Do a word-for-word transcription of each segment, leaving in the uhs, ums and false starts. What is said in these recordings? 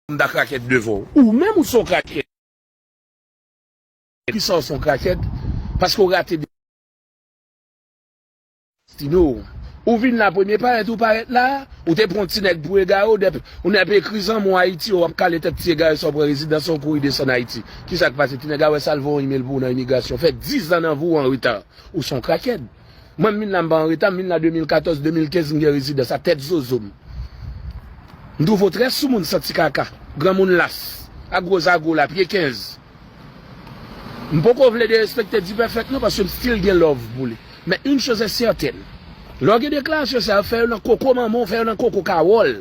m ta krakèt devan w. Ou menm ou se yon krakèt. Kisa w se yon krakèt? Paske w rate destine w. Ou vin la premye parèt, ou parèt la, ou te pran ti nèg pou egare w, dèp, ou nèg ap ekri zanmi w Ayiti, w ap kale tèt ti egare sa w pran rezidans, w kouri desann Ayiti. Kisa k pase? Ti nèg a wè sa l voye yon imèl pou ou nan imigrasyon. Fè diz an nan vi w an reta. Ou se yon krakèt. Mwen, m vin la, m pa an reta, m vin la de mil katòz, de mil kenz, m gen rezidans a tèt zozo m. M twouve w trè soumoun, santi kaka, granmoun las, ak gwo zago la, pye kenz. M poko vle derespekte D-Perfect non, paske m still gen love pou li. Men une chose est certaine, lè w gen deklarasyon sa yo, fè yo nan koko manman w, fè yo nan koko kawòl.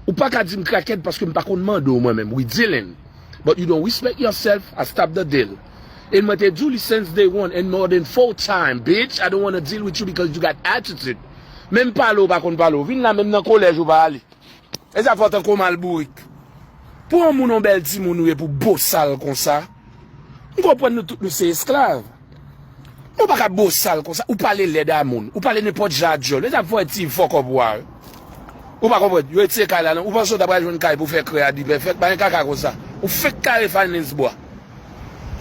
Ou pa ka di m krakèt paske m pa konn mande w mwen menm. We dealing. But you don't respect yourself, I stop the deal. E mwen te di w li since day one and more than four time, bitch. I don't wanna deal with you because you got attitude. Menm pale w pa konn pale w. Vin la menm nan kolèj ou pa ale. E sa fè w tankou w mal bourik. Pou yon moun, yon bèl timoun ou ye pou bosal konsa. M konprann nou tout nou se esklav. Ou pa ka bosal konsa, ou pale lèd a moun, ou pale nenpòt jan a djòl. E sa fè w ti fòkòp ou a. Ou pa konprann, yo retire kay la non. Ou panse w ta pral jwenn kay pou fè krè a D-Perfect, pa gen kaka konsa. Ou fenk kare finance bwa.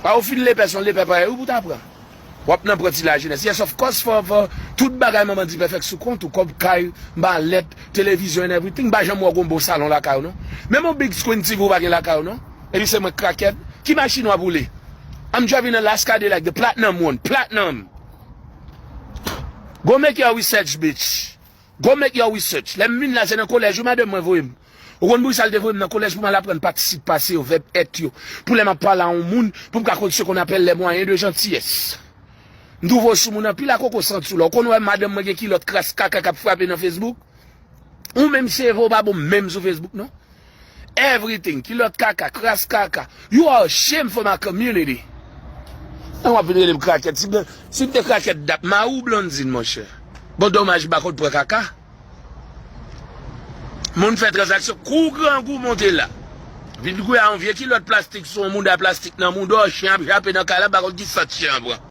A ou fin lepè, se yon lepè parèy ou pou ta pran. W ap nan pran ti lajenès. Yes, of course, for, for tout bagay manman D-Perfect sou kont ou, kòb kay, malèt, televizyon and everything. M pa janm wè w gon bon salon lakay ou non. Menm yon big screen T V ou pa gen lakay ou non. Epi se mwen k krakèt. Ki machin w ap woule? I'm driving a Laskade like the platinum one. Platinum. Go make your research, bitch. Go make your research. Lè m vin la, se nan kolèj wi madanm mwen voye m. Ou konn pou sa l te voye m nan kolèj pou m al aprann patisip pase yo, vèb èt yo. Pou lè m ap pale a yon moun, pou m ka konn ce qu'on appelle les moyens de gentillesse. M twouve w soumoun anpil a koko santi w la. Ou konn wè madanm mwen gen kilòt kras kaka k ap frape nan Facebook? Ou menm cheve w pa bon menm sou Facebook non. Everything, kilòt kaka, kras kaka. You are a shame for my community. An w ap vin rele m krakèt. Si m te, si m te krakèt dat, mari w Blondine, monchè. Bon, domaj, m pa konn pran kaka. Moun fè tranzaksyon, kou grangou monte la. Vin gouye a yon vye kilòt plastik sou yon mouda plastik nan mouda w, chen ap jape nan kay la, m pa konn ki sant chen an pran.